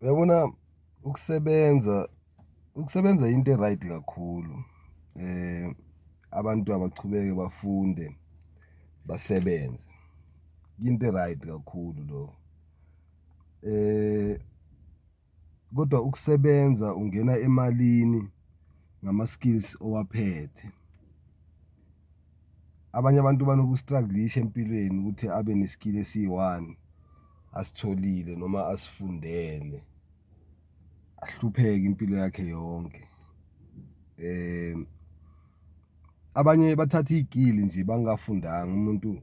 Uyabona ukusebenza, ukusebenza into e-right kakhulu. Abantu abachubeke bafunde basebenze, into e-right kakhulu lokho. Kodwa ukusebenza ungena emalini ngama-skills owaphethe. Abanye abantu banoku-struggle-isha empilweni ukuthi abe ne-skill esiyi-one asitholile noma asifundele, ahlupheke impilo yakhe yonke. Abanye bathatha iy'kili nje bangafundanga umuntu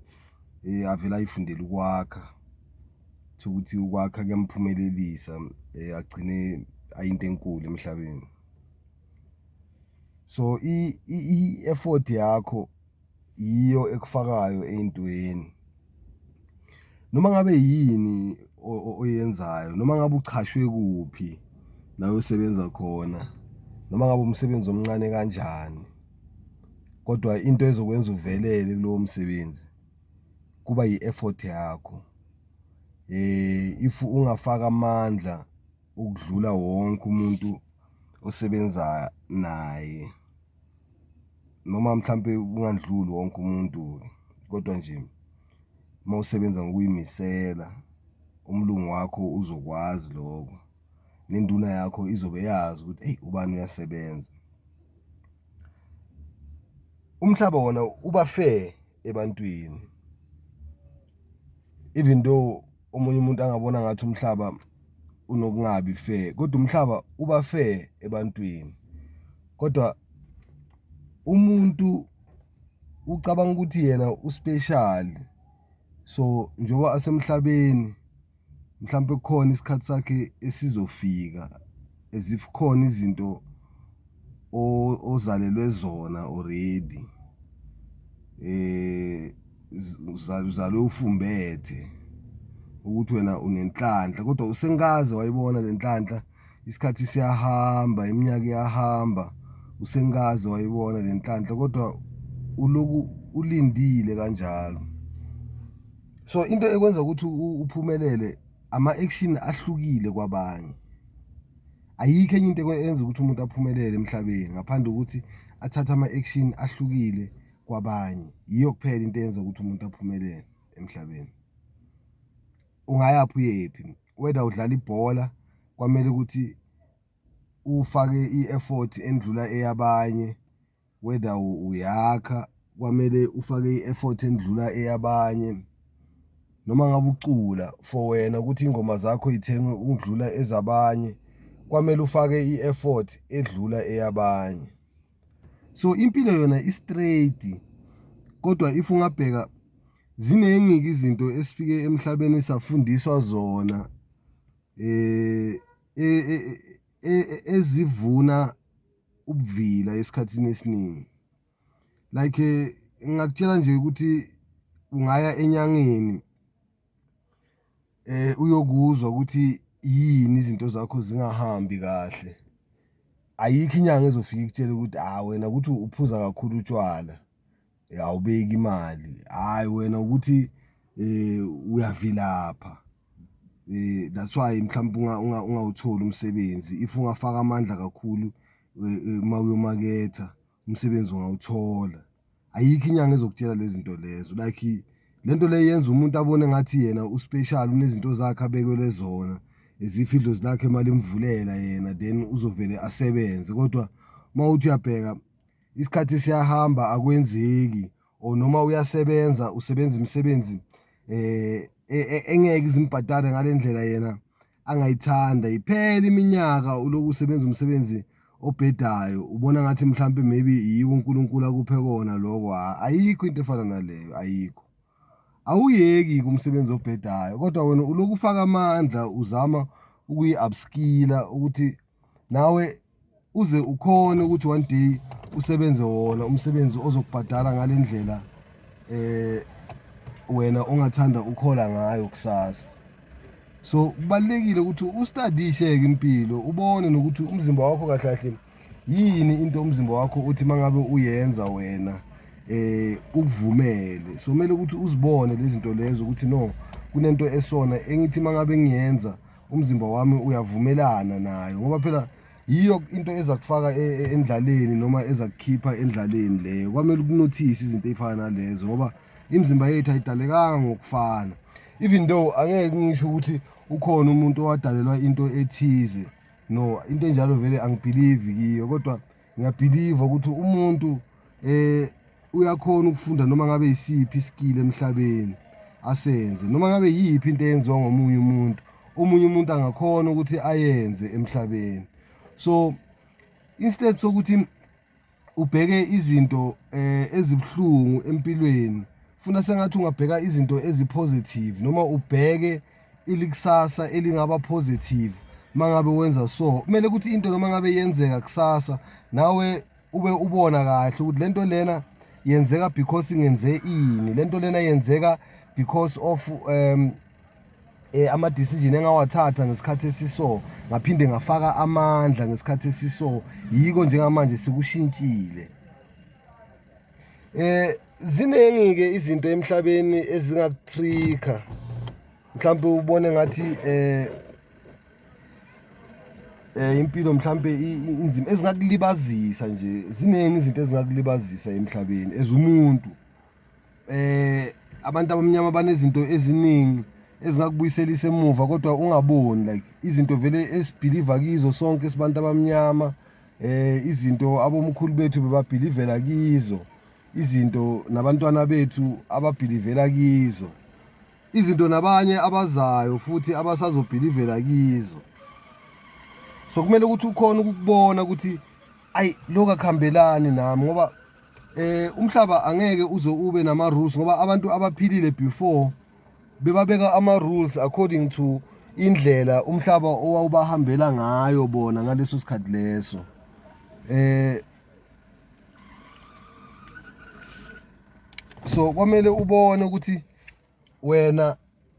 avele ayifundele ukwakha, tholukuthi ukwakha kuyamphumelelisa agcine ayinto enkulu emhlabeni. So i-effort yakho yiyo ekufakayo ey'ntweni noma ngabe yini oyenzayo noma ngabe uchashwe kuphi la osebenza khona, noma ngabe umsebenzi omncane kanjani kodwa into ezokwenza uvelele kulowo msebenzi kuba i-effort yakho. If ungafaka amandla ukudlula wonke umuntu osebenza naye noma mhlampe ungandluli wonke umuntu kodwa nje mawusebenza ngokuyimisela umlungu wakho uzokwazi lokho, nenduna yakho izobe yazi ukuthi eyi ubani uyasebenza. Umhlaba wona uba fair ebantwini even though omunye umuntu angabona ngathi umhlaba unokungabi fair kodwa umhlaba uba fair ebantwini, kodwa umuntu ucabanga ukuthi yena u-special. So njengoba asemhlabeni mhlampe kukhona isikhathi sakhe esizofika as if khona izinto ozalelwe zona already, uzalwe ufumbethe ukuthi wena unenhlanhla kodwa usengikaze wayibona le nhlanhla. Isikhathi siyahamba, iminyaka iyahamba, usengikaze wayibona le nhlanhla kodwa uloku ulindile kanjalo. So into ekwenza ukuthi uphumelele ama-action ahlukile kwabanye. Ayikho enye into eyenza ukuthi umuntu aphumelele emhlabeni ngaphandle kokuthi athathe ama-action ahlukile kwabanye, yiyo kuphela into eyenza ukuthi umuntu aphumelele emhlabeni. Ungayaphi uyephi, whether udlala ibhola kwamele ukuthi ufake i-effort endlula eyabanye, whether uyakha kwamele ufake i-effort endlula eyabanye, noma ngabe ucula for wena ukuthi iy'ngoma zakho y'thengwe ukudlula ezabanye, kwamele ufake i-effort edlula eyabanye. So impilo yona i-straight kodwa if ungabheka ziningi-ke izinto esifike emhlabeni safundiswa zona ezivuna ubuvila esikhathini esiningi. Like ngingakutshela nje ukuthi ungaya enyangeni uyokuzwa ukuthi yini izinto zakho zingahambi kahle. Ayikho inyanga ezofika ikutshele ukuthi hha wena ukuthi uphuza kakhulu utshwala, awubeki imali, hhayi wena ukuthi uyavilapha, that's why mhlawumbe ungawutholi umsebenzi. If ungafaka amandla kakhulu uma uyomaketha umsebenzi ungawuthola. Ayikho inyanga ezokutshela lezi zinto lezo, like lento le yenza umuntu abone ngathi yena u-special unezinto zakhe abekelwe zona, as if idlozi lakhe malimvulela yena then uzovele asebenze kodwa uma uthi uyabheka isikhathi siyahamba akwenzeki or noma uyasebenza usebenza imisebenzi engeke izimbhadale ngale ndlela yena angayithanda. Iphela iminyaka uloku usebenza umsebenzi obhedayo ubona ngathi mhlampe maybe yiko uNkulunkulu akuphe kona loko, ayikho into efana naleyo, ayikho. Awuyeki-ke umsebenzi obhedayo kodwa wena uloku ufaka amandla uzama ukuyi-upskill-a ukuthi nawe uze ukhone ukuthi one day usebenze wona umsebenzi ozokubhadala ngale ndlela wena ongathanda ukhola ngayo kusasa. So kubalulekile ukuthi u-study-ishe-ke impilo ubone nokuthi umzimba wakho kahle kahle yini into umzimba wakho uthi uma ngabe uyenza wena ukuvumele. So kumele ukuthi uzibone lezi zinto lezo ukuthi no, Kunento esona engithi mangabe ngiyenza umzimba wami uyavumelana nayo, ngoba phela yiyo into eza kufaka endlaleni noma eza kukhipha endlaleni leyo. Kwamele ukunothise izinto ey'fana nalezo ngoba imizimba yethu ayidalekanga ngokufana. Even though angeke ngisho ukuthi ukhona umuntu owadalelwa into ethize, no, into enjalo vele angibhilivi kiyo, kodwa ngiyabhiliva ukuthi umuntu uyakhona ukufunda noma ngabe yisiphi iskill emhlabeni asenze, noma ngabe yiyiphi into eyenziwa ngomunye umuntu, omunye umuntu angakhona ukuthi ayenze emhlabeni. So instead sokuthi ubheke izinto ezibuhlungu empilweni, funa sengathi ungabheka izinto ezi-positive noma ubheke ilikusasa elingaba positive mangabe wenza so. Kumele ukuthi into noma ngabe yenzeka kusasa nawe ube ubona kahle ukuthi lento lena yenzeka because ngenze ini, lento lena yenzeka because of ama-decision engawathatha ngesikhathi esiso, ngaphinde ngafaka amandla ngesikhathi esiso, yiko njengamanje sekushintshile. Ziningi-ke izinto emhlabeni ezingaku-trigger, mhlampe ubone ngathi impilo mhlampe inzima, ezingakulibazisa nje, ziningi izinto ezingakulibazisa emhlabeni as umuntu. Abantu abamnyama banezinto eziningi ezingakubuyiselisa emuva kodwa ungaboni, like izinto vele esibhiliva kizo sonke sibantu abamnyama, izinto abomkhulu bethu bebabhilivela kizo, izinto nabantwana bethu ababhilivela kizo, izinto nabanye abazayo futhi abasazobhilivela kizo. So kumele ukuthi ukhone ukukubona ukuthi ayi lokhu akuhambelani nami, ngoba umhlaba angeke uze ube nama rules, ngoba abantu abaphilile before bebabeka ama rules according to indlela umhlaba owawubahambela ngayo bona ngaleso sikhathi leso. So kwamele ubone ukuthi wena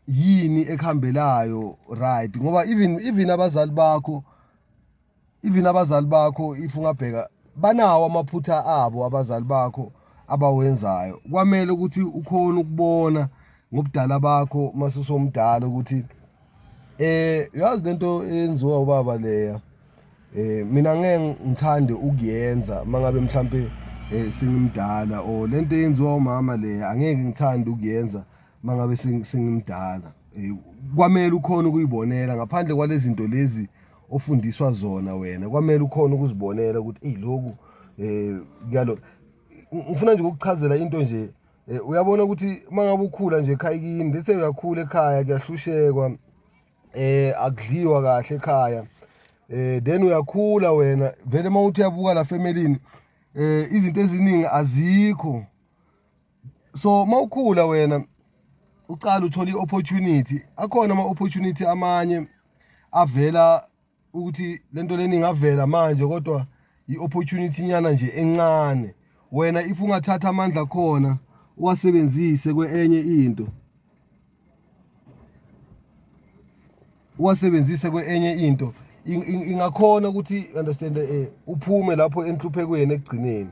yini ekuhambelayo right, ngoba even abazali bakho, even abazali bakho if ungabheka banawo amaphutha abo abazali bakho abawenzayo. Kwamele ukuthi ukhone ukubona ngobudala bakho mase usomdala ukuthi yazi lento eyenziwa ubaba leya, mina ngeke ngithande ukuyenza mangabe mhlampe sengimdala, or lento eyenziwa umama leya angeke ngithande ukuyenza mangabe sengimdala. Kwamele ukhone ukuyibonela ngaphandle kwalezi zinto lezi ofundiswa zona wena, kwamele ukhone ukuzibonela ukuthi eyi lokhu kuyalona. Ngifuna nje ukukuchazela into nje, uyabona ukuthi mangabe ukhula nje ekhaya kini, let's say uyakhula ekhaya kuyahlushekwa, akudliwa kahle ekhaya, then uyakhula wena vele uma uthi uyabuka la femelini, izinto eziningi azikho. So mawukhula wena ucala uthola i-opportunity, akhona ama-opportunity amanye avela ukuthi lento lena ingavela manje, kodwa i-opportunity nyana nje encane. Wena if ungathatha amandla khona uwasebenzise kwenye into, uwasebenzise kwenye into, ingakhona ukuthi understand uphume lapho enhluphekweni ekugcineni.